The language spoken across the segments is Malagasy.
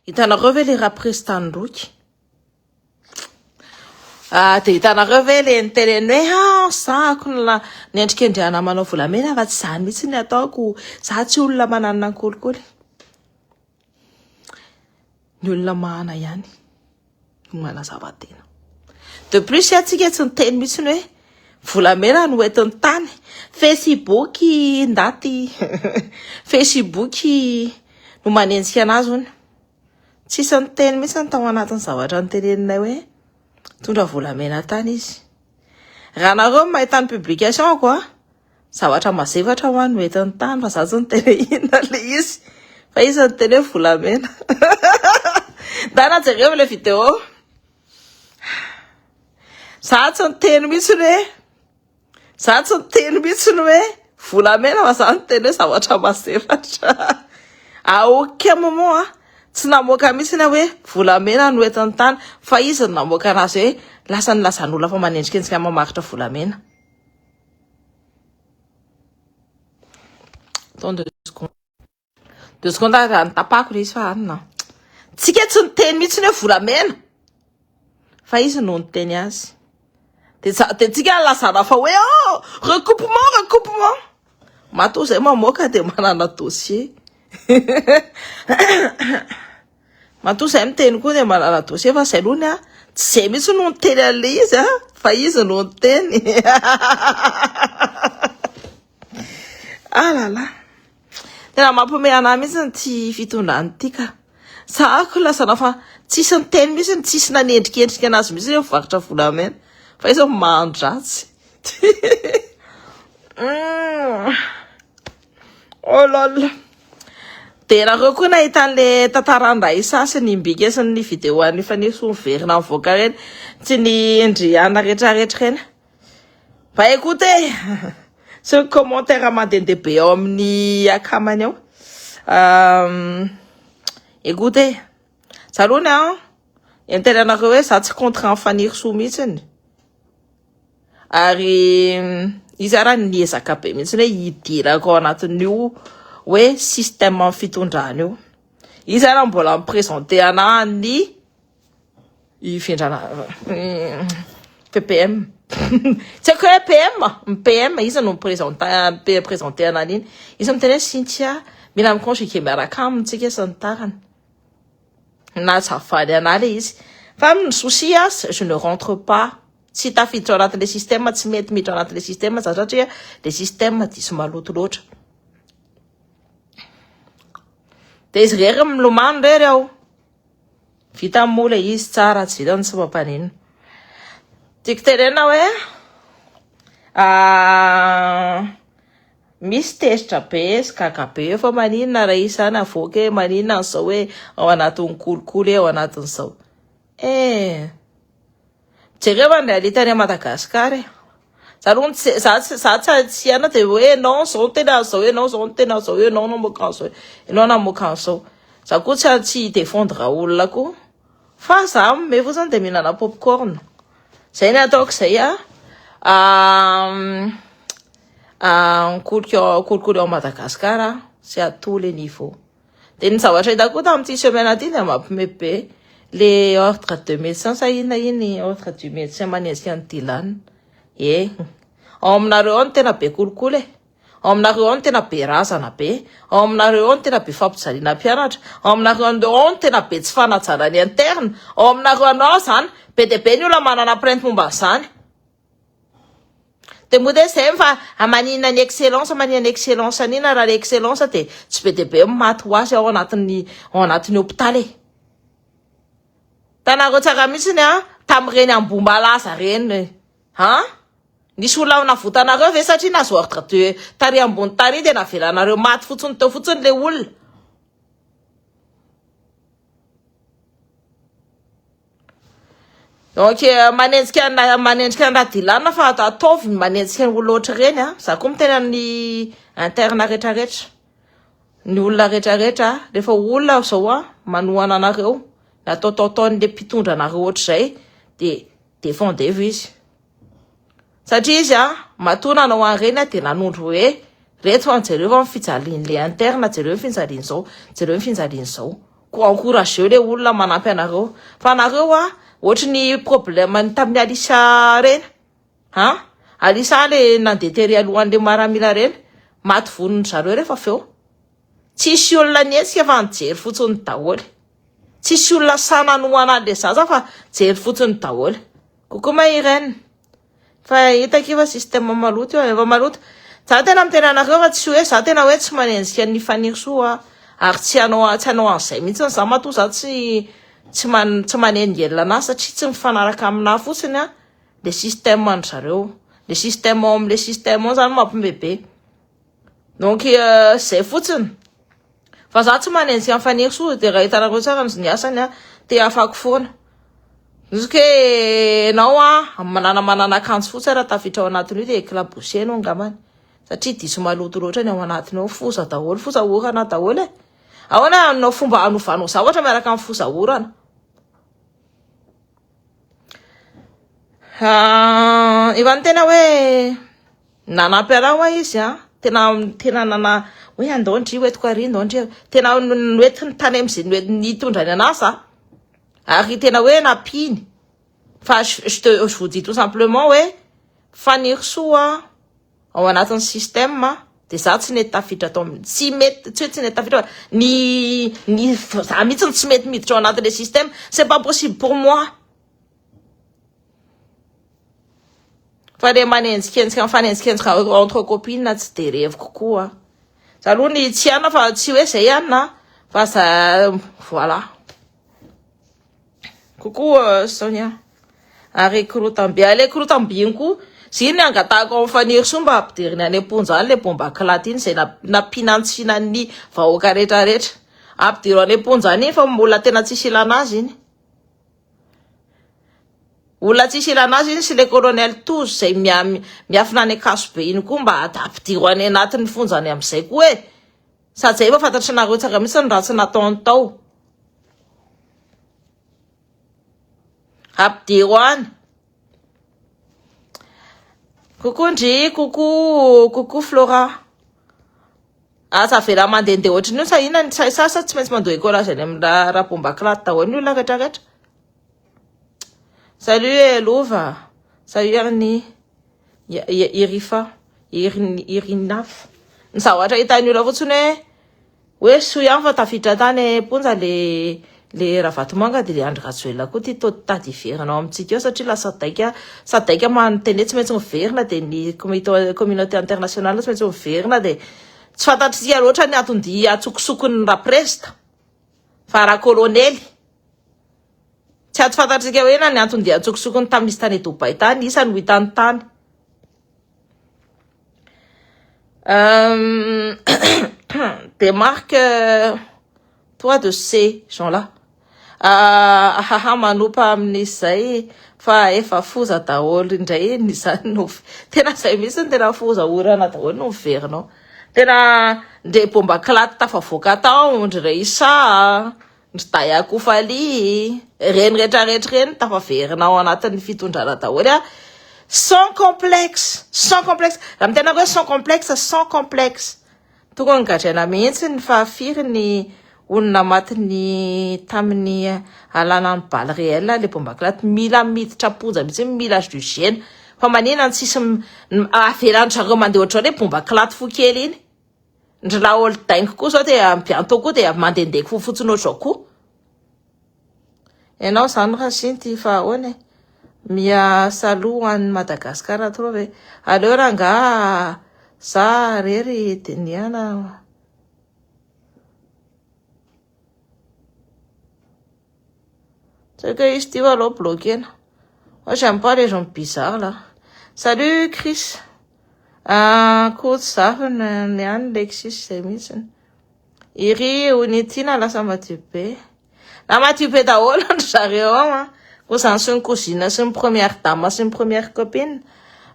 Hitanareo ve le raprestan'i Roky? Ah, dia hitanareo ve le niteneny hoe ah, sahako ny la- ny endrikendrehana manao volamena fa tsy izany mihitsy ny ataoko, za tsy olona mananona ny kolikoly. Ny olona mahana ihany no manazava tena. De plus atsika tsy niteny mihitsy ny hoe volamena no entin'ny tany. Facebook ndaty Facebook no manenjika anazy hono. Tsisy niteny mihitsy ny tao anatin'ny zavatra noteneninay hoe mitondra volamena tany izy. Raha nareo mahita ny publication-ko a, zavatra mazefatra hoa no entiny tany fa za tsy niteny hoe inona le izy fa izy niteny hoe volamena. Ndana jereo le vidéo. Za tsy niteny mihitsy hoe Za tsy niteny mihitsy ny hoe volamena fa za niteny hoe zavatra mazefatra. À aucun moment ah, tsy namoaka mihitsy ny hoe volamena no entiny tany fa izy no namoaka anazy hoe lasa nilazan'olona fa manendrikendrika mamaritra volamena. Attends deux secondes. Deux secondes raha nitapako le izy fa anona. Tsika tsy niteny mihitsy ny hoe volamena. Fa izy no niteny azy. De de tsika nilazana fa hoe oh recoupement recoupement. Matoa zay mamoaka de manana dossier. Matoa zay miteny koa de manana dossier fa zay aloha ny tsy zay mihitsy no niteny an'le izy a fa izy no niteny. Ah là là. Tena mampihomehy anahy mihitsy ity fitondrana ity ka. Sahako lazana fa tsisy niteny mihitsy, tsisy nanendrikendrika anazy mihitsy hoe mivarotra volamena. Fa izy mahandro-dratsy. Oh lol. Dia nareo koa nahita an'le tantaran'i Raissa sy ny Imbika sy ny vidéo an'i Fanirisoa miverina mivoaka ireny, sy ny Ndriana rehetrarehetra ireny. Bah écoutez, ce commentaire mandehandeha be ao amin'ny akamany ao. Euh, écoutez, za aloha ny an, intérêt anareo hoe za tsy contre an'i Fanirisoa mihitsiny. Ary izy ara niezaka be mihitsiny hoe hidirako ao anatin'io hoe système amin'ny fitondrana io. Izy ara mbola mi-présenter anahy ny I Vendrana PPM tsy haiko hoe PM ny PM iza no mi-présenter présenter an'iny iny izy miteny hoe Cynthia mila mi-conjuguer miaraka aminy tsika sy ny tariny nazavany anah le izy fa ny souci a je ne rentre pas tsy tafiditra ao anatin'le système tsy mety miditra ao anatin'le système za satria le système diso maloto loatra de izy rery milomano rery ao Vita moa le izy tsara tsy vita no tsy mampanino. Tiako tenenina hoe misy tezitra be sy gaga be eo fa maninona raha izy zany avoaka e, maninona an'izao hoe ao anatin'ny kolikoly ao anatin'izao. Eh! Jereo ny réalité any Madagascar e. Za aloha tsy za tsy za tsy tsy ana de hoe enao zao no tena zao enao zao no tena zao enao namoaka an'izao enao namoaka an'izao. Za koa tsy tsy hi-défendre olona koa fa za mihomehy fotsiny de mihinana popcorn. Zay ny ataoko zay a. Kolikoly ao Madagascar c'est à tous les niveaux. Dia ny zavatra hitako koa tamin'ity semaine ity dia mampime be le ordre de médecin sa inona iny ordre du médecin manenjika an'i Dylan. E, ao aminareo ao no tena be kolikoly e. Ao aminareo ao no tena be razana be. Ao aminareo ao no tena be fampijaliana mpianatra. Ao aminareo ao no tena be tsy fanajana ny interne. Ao aminareo ao izany be dia be ny olona manana plainte momba an'izany. Dia mody hoe zay fa maninona ny excellence, maninona ny excellence an'ina raha le excellence dia tsy be dia be maty ho azy ao anatin'ny ao anatin'ny hopitaly e. Hitanareo tsara mihitsy ny an, tamin'ireny Ambohimalaza ireny an, nisy olona navotanareo ve satria nahazo ordre de tary ambony tary dia navelanareo maty fotsiny teo fotsiny le olona. Donc manenjika an manenjika an Radilana fa ataovy ny manenjika ny olona ohatr'ireny a. Za koa miteny amin'ny interne rehetrarehetra. Ny olona rehetrarehetra rehefa olona zao a manohana anareo, ny ataotaotaon'le mpitondra anareo ohatr'izay de défendez-vous izy. Satria izy a matoa nanao an'ireny a de nanondro hoe reto fa jereo fa ny fijalian'le interne, jereo ny fijalian'izao, jereo ny fijalian'izao. Ko encourageo le olona manampy anareo. Fa nareo a, ohatry ny problème ny tamin'ny Alisa reny. Ha? Alisa le nandeha tery alohan'le maramila reny. Maty vonon-dry zareo rehefa avy eo. Tsisy olona nihetsika fa nijery fotsiny daholo. Tsisy olona sahy nanohana an'le zaza fa jery fotsiny daholo. Coucou ma Irène. Fa hitako io fa système maloto io, efa maloto. Za tena miteny anareo fa tsy hoe za tena hoe tsy manenjika ny Fanirisoa ary tsy hanao tsy hanao an'izay mihitsy za matoa za tsy tsy man tsy manengelina anazy satria tsy mifanaraka aminahy fotsiny a le système an-dry zareo. Le système ao am'le système ao zany mampime be. Donc euh, zay fotsiny. Fa za tsy manenjika an'i Fanirisoa de raha hitanareo tsara ny asany a te hafako foana. Jusque enao a manana manana akanjo fotsy raha tafiditra ao anatin'io dia éclaboussé enao angambany satria diso maloto loatra ny ao anatiny ao foza daholo foza orana daholo e ahoana hanao fomba hanovanao zavatra miaraka amin'ny foza orana ah, efa ny tena hoe nanampy anao hoa izy a tena tena nana hoe andao ndry hoentiko ary ndao ndry tena noentiny tany amin'izay noentin'ny anazy a Ary tena hoe nampiany. Fa je te je vous dis tout simplement hoe Fanirisoa ao anatin'ny système de za tsy nety tafiditra tao amin'ny tsy mety tsy hoe tsy nety tafiditra fa ny ny za mihitsy no tsy mety miditra ao anatin'le système c'est pas possible pour moi fa le manenjikenjika mifanenjikenjika entre copines tsy de reviko koa za aloha ny tsy ana fa tsy hoe zay ihany na fa za voilà Coucou euh, Sonia. Ary korotam-by, ah, le korotam-by iny koa, zay ny angatahako amin'ny Fanirisoa mba ampidiriny any am-ponja any le bomba kilaty iny izay nampihinantsina ny vahoaka rehetra rehetra. Ampidiro any am-ponja any iny fa mbola tena tsisy ilana azy iny. Olona tsisy ilana azy iny sy le colonel Tozo izay miafina any Ankazobe iny koa mba ampidiro any anatin'ny fonja any amin'izay koa e. Sady zay efa fantatrinareo tsara mihitsy ny ratsy nataony tao. Ampidiro any. Coucou ndry, coucou, coucou Flora. Aza avela mandehandeha ohatran'io sa inona ny sa sa tsy maintsy mandoa écolage any amin'ny raha raha bomba kilaty daholo ny olona rehetra rehetra. Salut Lova. Salut Arnie. Irifa, Irinaf. Ny zavatra hitan'ny olona fotsiny hoe hoe soa ihany fa tafiditra tany am-ponja le le Ravatomanga dia le Andry Rajoelina koa ty toa tady hiverina ao amintsika eo satria lasa daika sadaika manoteny hoe tsy maintsy miverina dia ny communauté internationale tsy maintsy miverina dia tsy fantatr'isika loatra ny anton-dia atsokosokony raprezida fa rakolonely Tsy ato fantatrika hoe na ny anton-dia antsokosokony tamin'izy tany Dubaï tany, isa no hitany tany. Euh, démarque toi de ces gens-là. Ah, ah, manopa amin'izay fa efa foza daholo indray ny izany no tena izay mihitsy ny tena foza orana daholo no miverina ao. Tena ndre bomba kilaty tafavoaka tao, ndry Reisa, Ry Daya Kofaly, ireny rehetra rehetra ireny tafaverina ao anatin'ny fitondrana daholo a. Sans complexe, sans complexe. Raha miteny hoe sans complexe, sans complexe. Tokony gadraina mihitsy ny fahafiry ny olona maty ny tamin'ny alalan'ny balle réelle le bomba kilaty. Mila miditra am-ponja mihitsy, mila jugena. Fa manina ny tsisy avelan-dry zareo mandeha ohatr'izao le bomba kilaty fo kely iny. Ndry laolo daingo koa zao dia bientôt koa dia mandehandeha koa fotsiny ohatr'izao koa. Ianao zany Rasinty fa ahoana e? Miasa aloha any Madagascar trop ve? Aleo rangaha za rery dinihana. Tsy haiko hoe izy ity fa aleo bloquer-na. Moi j'aime pas les gens bizarres là. Salut Chris. Ah, Koto Zafy ny any Lexus izay mihitsy. Iry Onitiana lasa madio be. Na madio be daholo ndry zareo ao an. Cousin sy ny cousine sy ny première dame sy ny première copine.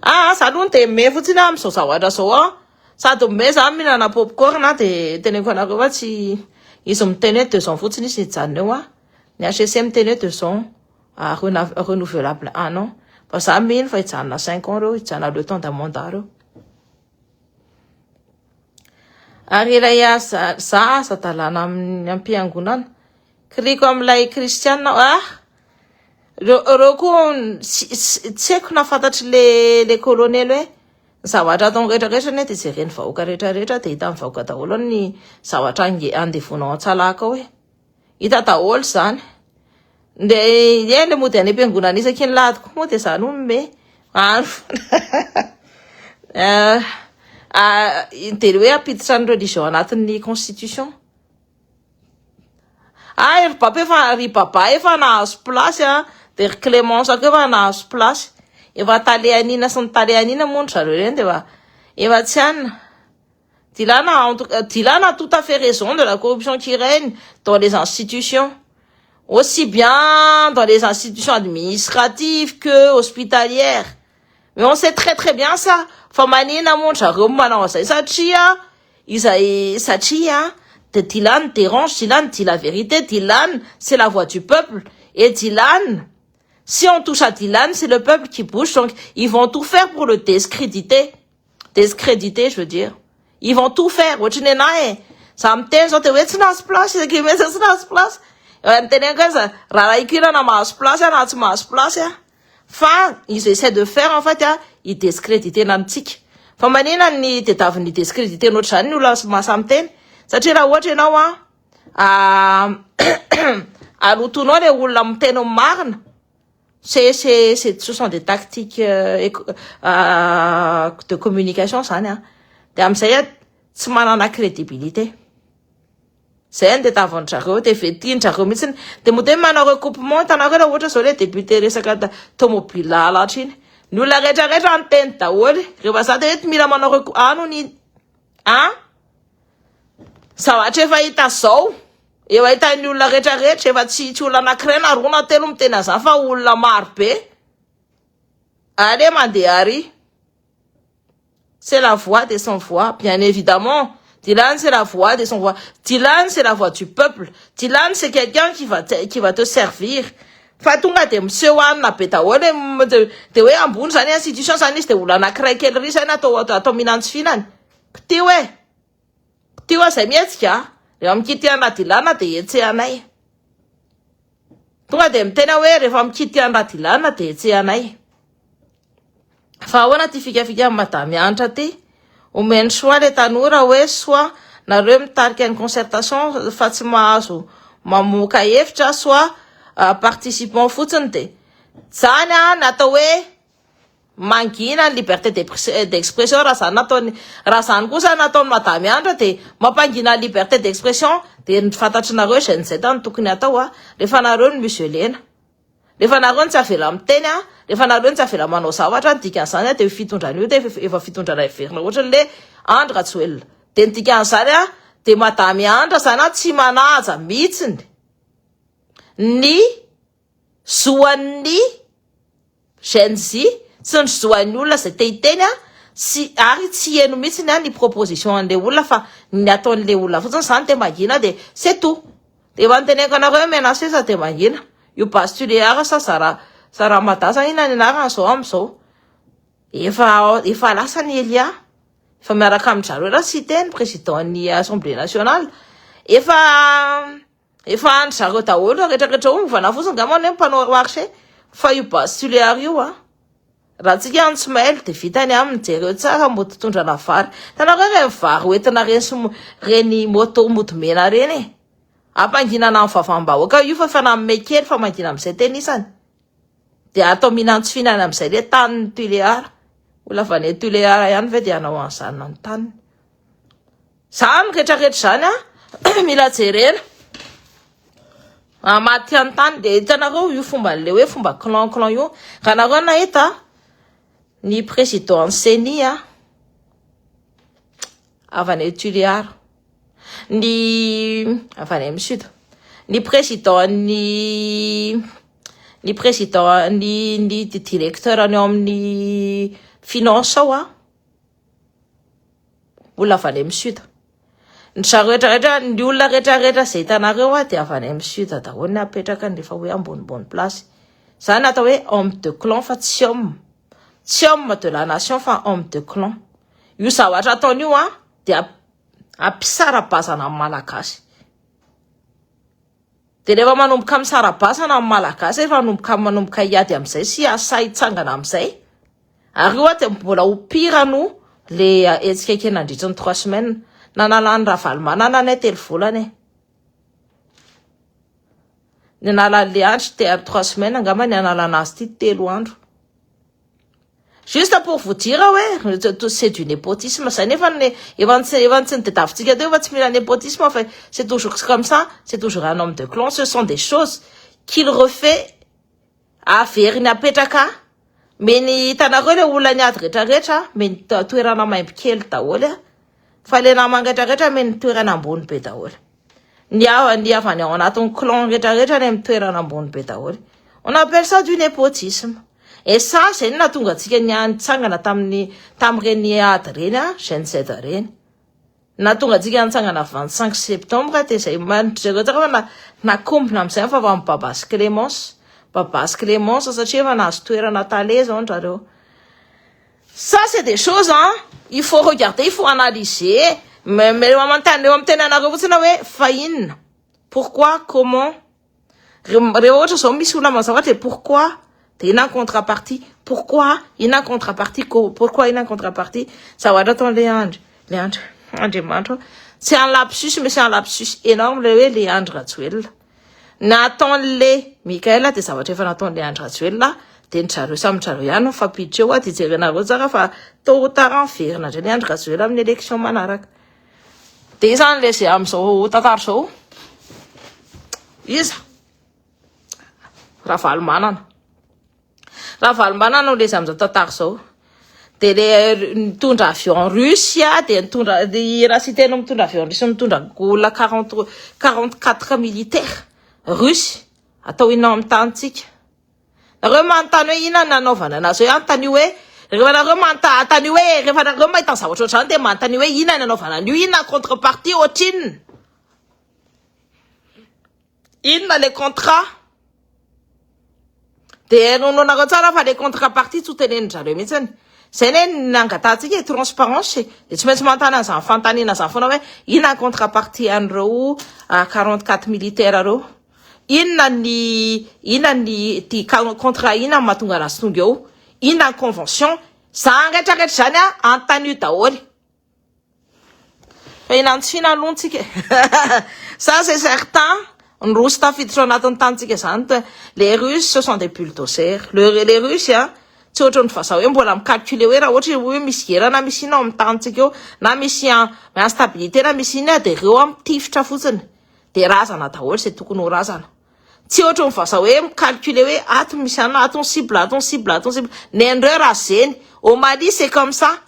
Ah, za aloha dia me fotsiny aho amin'izao zavatra izao an. Sady me za mihinana popcorn dia teneniko anareo fa tsy izy miteny hoe deux ans fotsiny izy hijanona eo an. Ny HCC miteny hoe deux ans renouvelable un an. Fa za mino fa hijanona cinq ans reo, hijanona le temps d'un mandat reo. Ary ilay za aza dalàna amin'ny am-piangonana. Kiriko amin'ilay kristianina ah, reo koa tsy haiko na fantatry le colonel hoe ny zavatra ataony rehetrarehetra anie de jereny vahoaka rehetrarehetra, de hita amin'ny vahoaka daholo ny zavatra andevonao an-tsalaka ao e, hita daholo zany. De e le mody any am-piangonana isaky ny lahady koa moa de zany ho me any de hoe ampiditra ny religion anatin'ny constitution. Ah, ry baba efa, ry baba efa nahazo place a, de ry Clémence koa efa nahazo place, efa talehanina sy ny talehanina moa ny zareo reny, de efa tsy anina. Dylan a, en tout cas, Dylan a tout à fait raison de la corruption qui règne dans les institutions, aussi bien dans les institutions administratives que hospitalières. Mais on sait très très bien ça. Fa manina moa zareo manao an'izay? Satria izay, satria de Dylan dérange, Dylan dit la vérité, Dylan, c'est la voix du peuple. Et Dylan, si on touche à Dylan, c'est le peuple qui bouge, donc ils vont tout faire pour le discréditer. Discréditer, je veux dire. Ils vont tout faire. Ohatrany anahy e. Za miteny zao de hoe tsy nahazo place, isaky mihitsy tsy nahazo place. Miteneniko hoe raha raha na mahazo place na tsy mahazo place a. Fa ils essaient de faire en fait a, i-discréditer antsika. Fa manina ny tedaviny discréditer ohatr'izany ny olona mahasamy miteny? Satria raha ohatra ianao a alotonao le olona miteny marina, c'est ce sont des tactiques de communication zany a, de amizay a tsy manana crédibilité zay ny tetavan-drareo, de vetian-drareo mihitsiny, de mody hoe manao recoupement. Hitanareo raha ohatra zao le député resaka tomobile halatra iny, ny olona rehetrarehetra nyteny daholy rehefa za de hoe mila manao recou ano ny a zavatra efa hita zao, efa hitan'ny olona rehetrarehetra, efa tsy olona anankiray na roa na telo miteny an'izany fa olona maro be. Ale mandeha ary, c'est la voix des sans voix, bien évidemment. Dylan, c'est la voix des sans voix. Dylan, c'est la voix du peuple. Dylan, c'est quelqu'un qui va te servir. Fa tonga de miseho anina be daholo de hoe ambony zany institution zany izy, de olo anankiray kely ry zany atao mihinantsy fihinany kitio e, kitio a zay mihetsika rehefa mikity ana Dylan de hetsehanay. Tonga de mitena hoe rehefa mikity ana Dylan de hetsehanay. Fa ahoana ty fikafika amin'ny madame Anitra ty? Omeny soa le tanora hoe soit nareo mitarika ny concertation fa tsy mahazo mamoaka hevitra, soit participant fotsiny. De zany a natao hoe mangina ny liberté d'expression. Raha zany nataony, raha zany kosa nataony madame Anitra de mampangina ny liberté d'expression, de ny fantatrinareo zay nizay tany tokony atao a, rehefa nareo ny muselena, rehefa nareo ny tsy avela miteny a, rehefa nareo ny tsy avela manao zavatra, ny dikan'izany a de fitondrana io de efa fitondrana heverina ohatra le Andry Rajoelina. De ny dikan'izany a de madame Andra zany a tsy manaja mihitsiny ny zoan'ny Gen Z sy ny zoan'ny olona zay te hiteny a, sy ary tsy heno mihitsiny a ny proposition an'le olona, fa ny ataon'le olona fotsiny zany de mangina, de c'est tout. De efa niteneniko anareo hoe menacé de mangina io Base Toliara sa zara Zaramadasa ina ny anarany zao am'izao, efa lasa ny Elia, efa miaraka amin-jareo raha tsy teny président ny Assemblée nationale, efa andry zareo daholo rehetrarehetra o ovana fotsiny ngamany hoe mpanao marché. Fa io Base Toliara io a, raha tsika ny tsy mailo de vitany aminy. Jereo tsara mody tondrana vary tanareo reny vary hoentina reny sy reny moto mody mena reny e, ampanginana amin'ny vavam-bahoaka io fa efa nanome kely fa mangina amin'izay tena isany, de atao mihinantsy fihinana amin'izay le taniny Tuléar. Olona avy any Tuléar ihany ve de hanao an'izany ny taniny zany rehetrarehetra zany a? Mila jerena amaty any tany. De hitanareo io fomba le hoe fomba clan clan io, raha nareo nahita ny président ny CENI a avy any Tuléar, ny avy any amin'ny sud, ny président ny président ny directeur any ao amin'ny finance ao a olona avy any amin'ny sud. Ny zareo rehetrarehetra, ny olona rehetrarehetra zay hitanareo a de avy any amin'ny sud daholo ny apetraka rehefa hoe ambonimbony place. Zany atao hoe homme de clan, fa tsy homme de la nation fa homme de clan. Io zavatra ataon'io a de ampisara-bazana amin'ny malagasy. De rehefa manomboka misara-basana amin'ny Malagasy, rehefa manomboka hiady amin'izay sy asa hitsangana amin'izay, ary io a de mbola ho pire no le hetsika kely nandritra ny 3 semaines nanalany Ravalomanana anay 3 volana e. Ny analan'le Andry te 3 semaines angamba, ny analana azy ty 3 andro. Juste pour vous dire hoe c'est du népotisme zay, nefa efa tsy nitadiavintsika teo fa tsy mila népotisme, fa c'est toujours comme ça, c'est toujours un homme de clan. Ce sont des choses qu'il refait, averiny apetraka meny. Hitanareo le olona niady rehetrarehetra meny toerana maimbo kely daholy a, fa le namana rehetrarehetra meny toerana ambony be daholy. Ny avany ao anatin'ny clan rehetrarehetra ny amin'ny toerana ambony be daholy. On appelle ça du népotisme. Et ça zay no nahatonga antsika ny nitsangana tamin'ny tamin'ireny ady reny a, Gen Z reny, nahatonga antsika nitsangana 25 septembre. De zay mandreo tsara fa na nakombona amin'izay fa amy Babasy Clémence, Babasy Clémence, satria efa nahazo toerana tale zao ndrareo. Ça, c'est des choses, hein, il faut regarder, il faut analyser. Mais manontany eo amin'ny tenanareo fotsiny hoe fa inona, pourquoi, comment. Rehefa ohatra zao misy olona mazava de pourquoi, de ina contrepartie, pourquoi, ina contrepartie, pourquoi, ina contrepartie. Zavatra ataon'le Andry, le Andry Andriamanitra, c'est un lapsus, mais c'est un lapsus énorme. Le hoe le Andry Rajoelina nataon'le Michael, de zavatra efa nataon'le Andry Rajoelina, de ny zareo samy zareo ihany mifampiditra eo a. De jerenareo tsara fa tôt ou tard miverina indray ny Andry Rajoelina amin'ny élection manaraka. De izany le zay am'izao tantara zao iza Ravalomanana, Ravalomanana no le izy am'izao tantara zao. De le nitondra avion russe, de nitondra raha sy tena mitondra avion russe, mitondra olona 44 militaire russe atao inona amin'ny tanitsika? Nareo manontany hoe inona nanaovana anazy, hoe anontany hoe rehefa nareo manontany hoe, rehefa nareo mahita ny zavatra ohatr'izany, de manontany hoe inona nanaovana an'io, inona contrepartie, ohatrinona, inona le contrat. De nononareo tsara fa le contrepartie tsy ho tenenin-drareo mihitsiny. Zay ne nangatahantsika transparence, de tsy maintsy manontany an'izany fanontaniana zany foana hoe inona ny contrepartie an'ireo 44 militaire reo, inona ny ty contrat, inona mahatonga anazy tonga eo, inona ny convention. Zany rehetrarehetra zany a antanio daholy fa inantsina alohantsika. Ça, c'est certain, ny Rosy tafiditra ao anatin'ny tanitsika zany. Les Russes, ce sont des bulldozers. Les Russes a tsy ohatra ny vazaha hoe mbola micalcule hoe raha ohatra hoe misy guerre na misy ina ao amin'ny tanitsika eo, na misy instabilité na misy ina, de reo a mitifitra fotsiny de razana daholo zay tokony ho razana. Tsy ohatra ny vazaha hoe micalcule hoe ato misy ana, ato ny cible, ato ny cible, ato ny cible. Ny andreo raha zeny au Mali, c'est comme ça.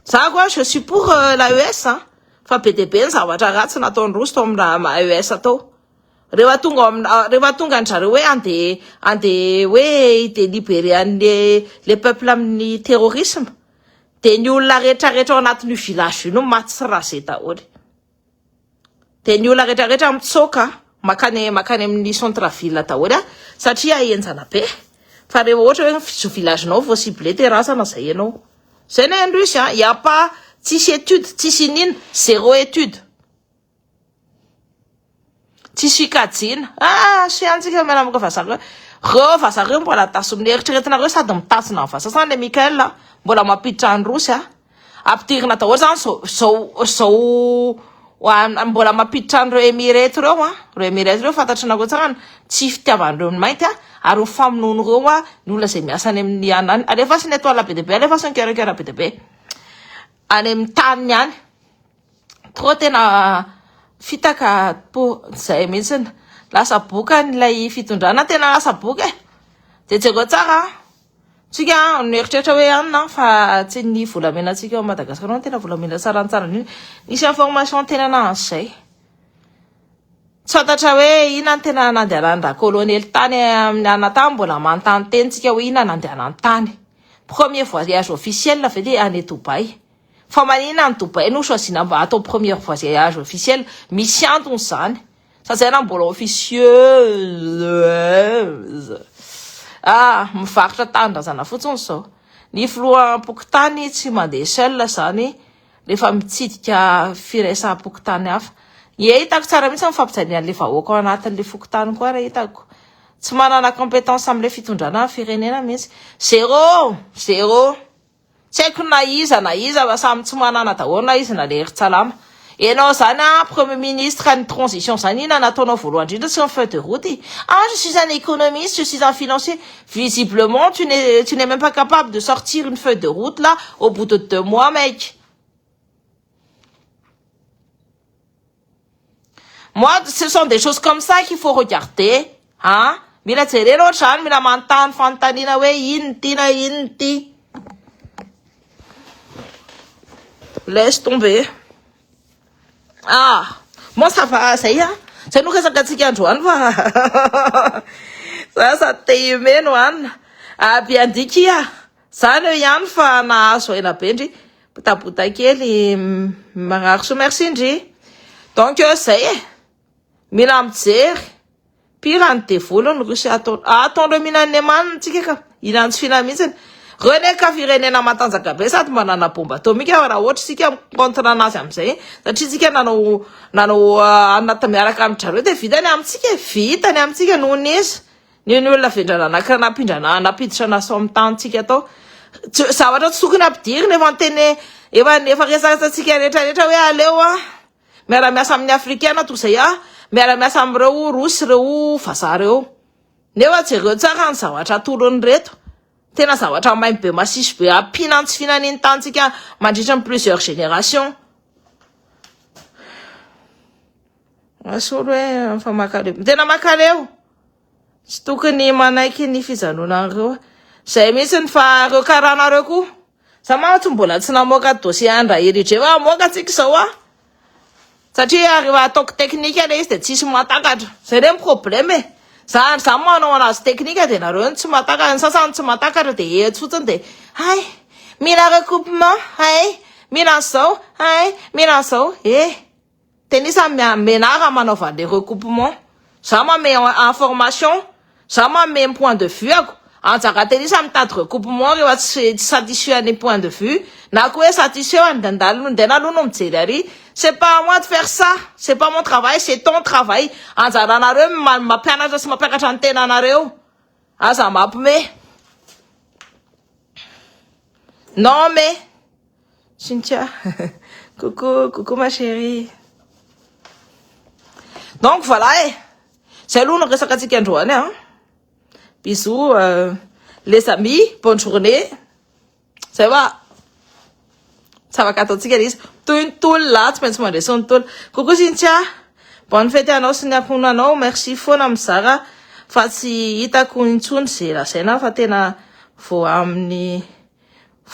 Za koa, je suis pour l'AES, hein, fa be de be ny zavatra ratsy nataony Rosy tao amin'ny AES atao. Rehefa tonga andrareo hoe andeha hoe de libérer an'le le peuple amin'ny terrorisme, de ny olona rehetrarehetra ao anatin'io village io no maty sy rasé daholy. De ny olona rehetrarehetra mitsoka makany amin'ny centre ville daholy a, satria enjana be. Fa rehefa ohatra hoe zo village-nao vo ciblé, de razana zay ianao. Zay ny Rusy a, y a pas, tsisy étude, tsisy inina, zéro étude, tsisy fikajiana. Ah, sy antsika mianamaka vazaha reo, vazaha reo mbola tasominy eritreretinareo sady mitasina ny vazaha sany le Michael mbola mampiditra ny Rosy a, ampidirina daholo zany zao zao mbola mampiditra an'ireo Émirats reo a. Reo Émirats reo, fantatrinareo tsara, tsy fitiavan'ireo ny mainty a, ary ny famonoana reo a, ny olona zay miasa any amin'ny anany. Alefa sy ny étoile be de be, alefa sy ny kerakera be de be any amin'ny taniny any. Trop tena fitaka po zay mihitsiny. Lasa boka n'ilay fitondrana, tena lasa boka e. De jereo tsara tsika mieritreritra hoe anina fa tsy ny volamena antsika ao Madagasikara no tena volamena tsaratsara indrindra. Nisy information tena nahazo zay, tsy fantatra hoe ina ny tena nandehanany colonel tany amin'ny ana tany. Mbola manontany tenitsika hoe ina nandehanany tany, premier voyage officiel ve de any Dubai? Fa manina ny Dubai no choisina mba atao premier voyage officiel? Misy antony zany sa zay na mbola officieuse. Ah, mivarotra tanindrazana fotsiny zao ny filoham-pokontany, tsy mandeha seul zany rehefa mitsidika firaisam-pokontany hafa. Ie hitako tsara mihitsy ny fampijalian'le vahoaka ao anatin'le fokontany koa raha hitako. Tsy manana compétence amin'le fitondrana ny firenena mihitsy. Zéro! Zéro! Tsy haiko na iza na iza fa samy tsy manana daholo na iza na le Hery Tsalama. Enao zany an premier ministre ny transition zany inona nataonao voalohany indrindra tsy ny feuille de route e? Ah je suis un économiste, je suis un financier. Visiblement tu n'es tu n'es même pas capable de sortir une feuille de route là au bout de 2 mois mec. Moi ce sont des choses comme ça qu'il faut regarder hein. Mila jerena ohatr'izany, mila manontany fanontaniana hoe inona ity na inona ity. Laisse tomber. Ah, bon ça va zay ah. Zay no resaka antsika androany fa za sady te hihomehy no hanina. Ah, Biandiky ah. Zany eo ihany fa nahazo aina be ndry. Botabota kely marary soa merci ndry. Donc zay e. Mila mijery. Pire ny devoly ny Russie atao ataondreo mihinan'ny amaniny tsika ka. Hihinan'ny tsy fihinana mihitsy. Reo anie ka firenena matanjaka be sady manana bombe atomique fa raha ohatra isika contre anazy amizay satria tsika nanao nanao anona miaraka amin-dry zareo de vita ny amintsika e. Vita ny amintsika noho ny iza? Ny ny olona vendrana anakira nampindrana nampiditra anazy tao amin'ny tanintsika tao. Tsy zavatra tsy tokony ampidirina efa niteny efa efa resaresantsika rehetra rehetra hoe aleo a miara-miasa amin'ny afrikana toy izay a miara-miasa amin'ireo rosy ireo vazaha ireo. Nefa jereo tsara ny zavatra atolony ireto. Tena zavatra maimbo be masiso be ampiana ny tsy fihinan'iny tanintsika mandritra ny plusieurs générations. Asolo hoe fa makaleo. Tena makaleo. Tsy tokony manaiky ny fijanonan'ireo. Zay mihitsy ny fa ireo karana ireo koa. Za mantsy mbola tsy namoaka dossier an-dRaherindre fa hamoaka tsika izao ah. Satria rehefa ataoko teknika le izy de tsisy mahatakatra. Zay re ny problème e. Za za manao anazy teknika de nareo no tsy mahatakatra, ny sasany tsy mahatakatra de etsy fotsiny de hay mila recoupement, hay mila an'izao, hay mila an'izao. Eh! Tenisa menara manaova le recoupement. Za manome information, za manome ny point de vue ako. Anjara Tenisa mitady recoupement rehefa tsy satisfait an'ny point de vue na koa hoe satisfait fa ndena aloha no mijery ary. C'est pas à moi de faire ça, c'est pas mon travail, c'est ton travail. Anjaranareo mampianatra sy mampiakatra ny tenanareo. Aza mampime. Non mais Cynthia, coucou, coucou ma chérie. Donc voilà e. Zay aloha no resaka antsika androany a. Bisous les amis, bonne journée. Zay va. Tsy afaka ataontsika ilay izy. Toy ny tolona, tsy maintsy mandresy ny tolona. Coucou Cynthia. Bonne fête anao sy ny ankohonanao. Merci foana mizara fa tsy hitako intsony ze lazaina fa tena vao amin'ny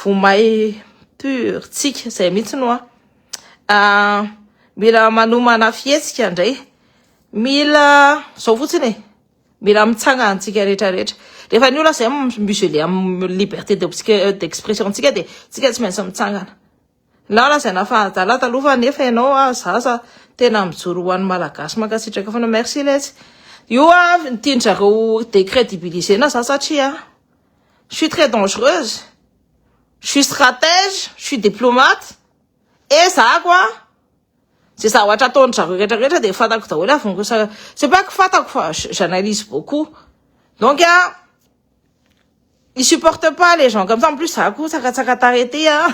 Vomay pur tsika zay mihitsy no a mila manomana fihetsika ndray mila zao fotsiny e mila mitsangana antsika rehetra rehetra rehefa ny olona zay muselé amin'ny liberté d'expression tsika de tsika tsy maintsy mitsangana na lazaina fa adala taloha fa nefa ianao a zaza tena mijoro ho an'ny malagasy mankasitraka foana merci letsy io a tian-drareo décrédibiliser-na za satria Je suis très dangereuse. Je suis stratège, je suis diplomate. Et ça quoi Zay zavatra ataon-dry zareo rehetra rehetra dia fantako daholo avy ny C'est pas que fantako fa j'analyse beaucoup. Donc ah, ils supportent pas les gens comme ça. En plus, za koa tsakatsaka tarehy ty ah.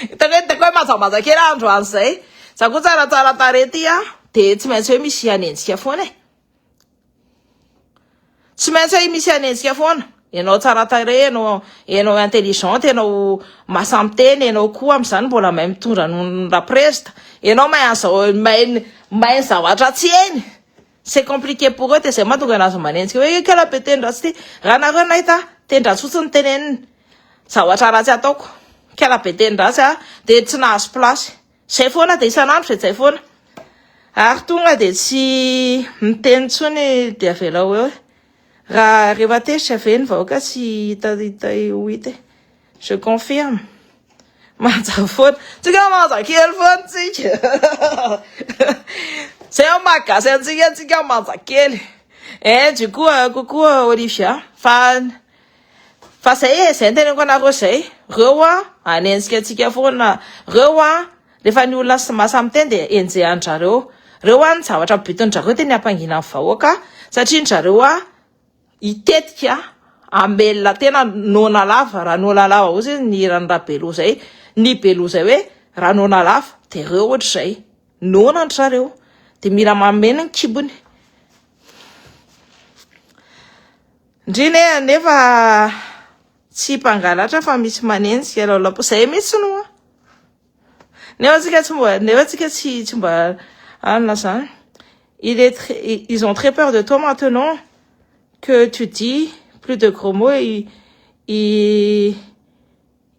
Hitako hoe hitako hoe mazamaza kely androany zay. Za koa tsaratsara tarehy ty ah. Dia tsy maintsy hoe misy hanenjika foana e. Tsy maintsy hoe misy hanenjika foana. Ianao tsara tarehy, ianao ianao intelligente, ianao mahasahy miteny, ianao koa amin'izany mbola mahay mitondra noho ny raprezida. Ianao mahay an'izao mahay mahay ny zavatra tsy hainy. C'est compliqué pour eux dia izay mahatonga anazy manenjika hoe kala be teny ratsy ity. Raha nareo nahita teny ratsy fotsiny teneniny. Zavatra ratsy ataoko. Kala be teny ratsy ah dia tsy nahazo place. Zay foana dia isan'andro dia zay foana. Ary tonga dia tsy miteny intsony dia avelao eo. Raha rehefa tezitra ve ny vahoaka tsy hita hita ho hita e. Je confirme. Manja foana. Tsika manja kely foana tsika. Zay ao maha gasy antsika tsika manja kely. Eh du coup coucou Olivia. Fa Fa zay e, zay ny teneniko anareo zay. Reo a, hanenjika antsika foana. Reo a, Rehefa ny olona mahasahy miteny dia enjehan-dRareo. Reo an ny zavatra but-n-dRareo dia ny hampangina ny vahoaka satria n-dRareo a hitetika hamelona tena noana lava raha noana lava ozy ny hiran'i Rabeloha zay ny Beloha zay hoe raha noana lava dia reo ohatr'izay noana n-dRareo dia mila mameno ny kibony. Ndry ne nefa tsy mpangalatra fa misy manenjika laolapo zay mihitsy no a. Nefa tsika tsy mba nefa tsika tsy tsy mba anona zany. Il est très, ils ont très peur de toi maintenant que tu dis plus de gros mots, ils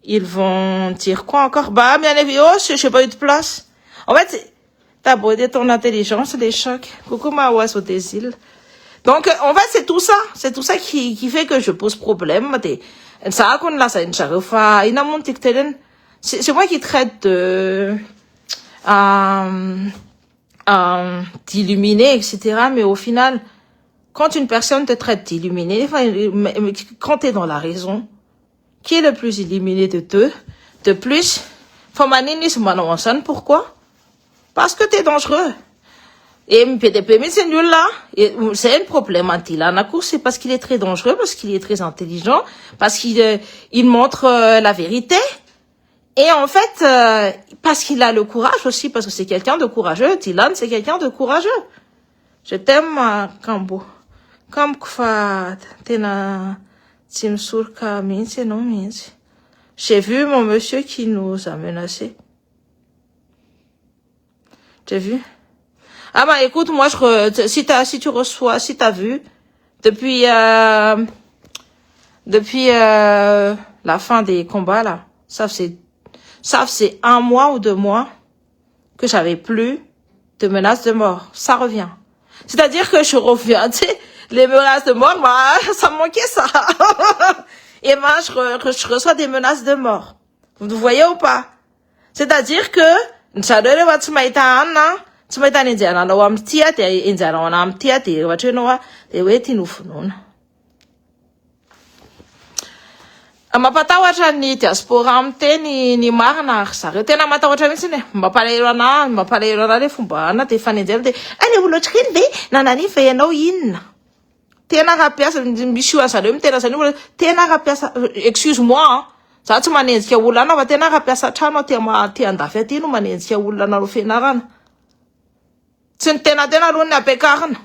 vont dire quoi encore? Bah, bien évidemment, oh, j'ai pas eu de place. En fait, ta beauté, ton intelligence, les chocs. Coucou, ma oiseau des îles. Donc, en fait, c'est tout ça. C'est tout ça qui fait que je pose problème. Ça, qu'on l'a ça, c'est moi qui traite de d'illuminer, etc. Mais au final, quand une personne te traite d'illuminé, enfin, quand tu es dans la raison, qui est le plus illuminé de deux? De plus, fa manino izy manao an'izany? Pourquoi? Parce que tu es dangereux. Et be dia be mihitsy ny olona zay ny problème an'i Dylan koa, c'est parce qu'il est très dangereux, parce qu'il est très intelligent, parce qu'il il montre la vérité. Et en fait, parce qu'il a le courage aussi, parce que c'est quelqu'un de courageux. Dylan, c'est quelqu'un de courageux. Je t'aime, Kambo. Kambo fa tena tsy misoroka mihitsy ianao mihitsy. J'ai vu mon monsieur qui nous a menacés. J'ai vu. Ah bah écoute, moi, si tu reçois, si t'as vu, depuis la fin des combats là, ça faisait un mois ou 2 mois que j'avais plus de menaces de mort. Ça revient. C'est-à-dire que je reviens, tu sais, les menaces de mort, moi, ça me manquait ça. Et moi, je reçois des menaces de mort. Vous voyez ou pas? C'est-à-dire que, ny zareo rehefa tsy mahita hanina, tsy mahita ny enjehananao amin'ity a, dia enjehanao ana amin'ity a, dia ohatra hoe ianao a, dia hoe tia novonoina. Mampatahotra ny diaspora miteny ny marina ry zareo, tena matahotra mihitsy e. Mampalahelo ana, mampalahelo ana le fomba ana dia fanenjehana dia any olona ohatr'ireny ve nanan'iny fa ianao inona? Tena raha mpiasa misy io zareo mitena zany io tena raha mpiasa, excuse moi hein, za tsy manenjika olona ana fa tena raha mpiasa trano aty aty andafy aty no manenjika olona nanao fianarana. Tsy ny tena tena aloha ny ampiakarina.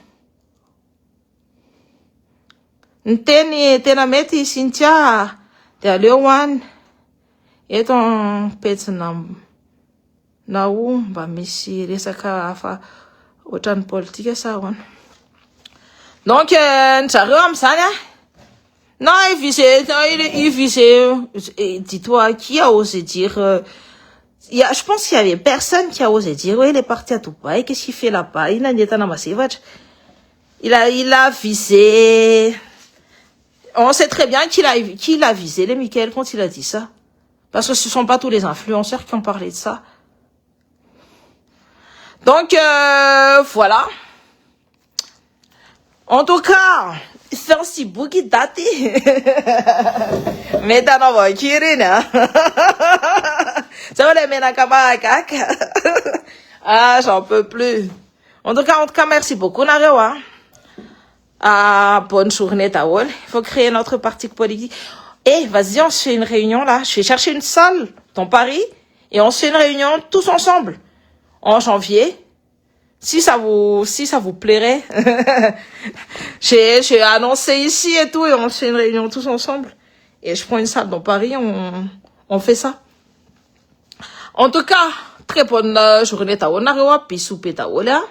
Ny teny tena mety Cynthia dia aleo hoany eto am-pejina nao mba misy resaka hafa ohatran'ny politika sa ahoana. Donc ny zareo amin'izany a, non, il visait, non, il visait, dis-toi, qui a osé dire, je pense qu'il y avait personne qui a osé dire, oui, il est parti à Dubaï, qu'est-ce qu'il fait là-bas? Il a ny entana mazevatra. Il a visé. On sait très bien qu'il a visé les Michael quand il a dit ça. Parce que ce sont pas tous les influenceurs qui ont parlé de ça. Donc, voilà. En tout cas, Facebook daty. Mety anaovako iny a. Zao le menaka mahagaga. Ah, j'en peux plus. En tout cas, merci beaucoup nareo a. Ah, bonne journée daholo. Il faut créer notre parti politique. Eh, vas-y, on se fait une réunion là. Je vais chercher une salle dans Paris et on se fait une réunion tous ensemble en janvier. Si ça vous plairait. J'ai annoncé ici et tout et on se fait une réunion tous ensemble. Et je prends une salle dans Paris, on fait ça. En tout cas, très bonne journée daholo nareo a. Bisous be daholo a.